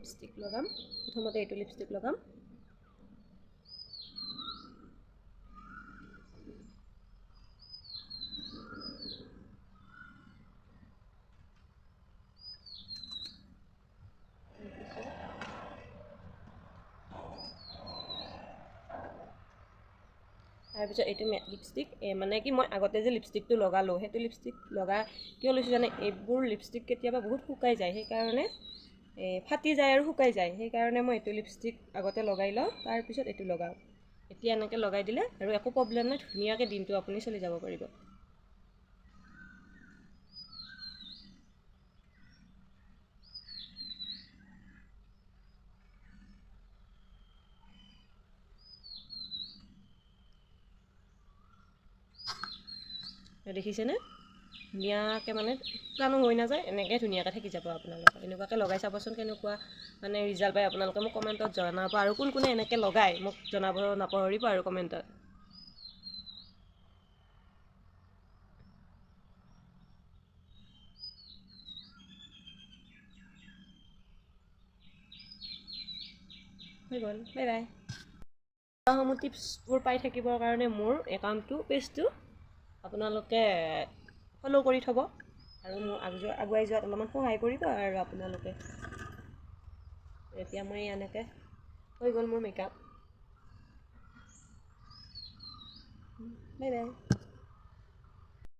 Lipstick লগাম। প্ৰথমতে এইটো লিপষ্টিক লগাম। তাৰপিছত এইটো লিপষ্টিক, মানে কি মই আগতে যে লিপষ্টিকটো লগালোঁ, সেইটো লিপষ্টিক লগা কিয় লৈছোঁ জানে? এইবোৰ লিপষ্টিক কেতিয়াবা বহুত শুকাই যায়, সেইকাৰণে ফাটি যায় আৰু শুকাই যায়, সেইকাৰণে মই এইটো লিপষ্টিক আগতে লগাই লওঁ, তাৰপিছত এইটো লগাওঁ। এতিয়া এনেকৈ লগাই দিলে আৰু একো প্ৰব্লেম নাই, ধুনীয়াকৈ দিনটো আপুনি চলি যাব পাৰিব। দেখিছেনে? ধুনীয়াকৈ মানে শুকানো হৈ নাযায়, এনেকৈ ধুনীয়াকৈ থাকি যাব। আপোনালোকে এনেকুৱাকৈ লগাই চাবচোন কেনেকুৱা মানে ৰিজাল্ট পায়, আপোনালোকে মোক কমেণ্টত জনাব। আৰু কোন কোনে এনেকৈ লগায় মোক জনাব নাপাহৰিব আৰু কমেণ্টত। হৈ গ'ল, বাই বাই। সমূহ টিপছবোৰ পাই থাকিবৰ কাৰণে মোৰ একাউণ্টটো, পেজটো আপোনালোকে ফ'ল' কৰি থ'ব আৰু মোৰ আগুৱাই যোৱাত অলপমান সহায় কৰিব। আৰু আপোনালোকে এতিয়া মই এনেকৈ হৈ গ'ল মোৰ মেকআপ। Bye bye.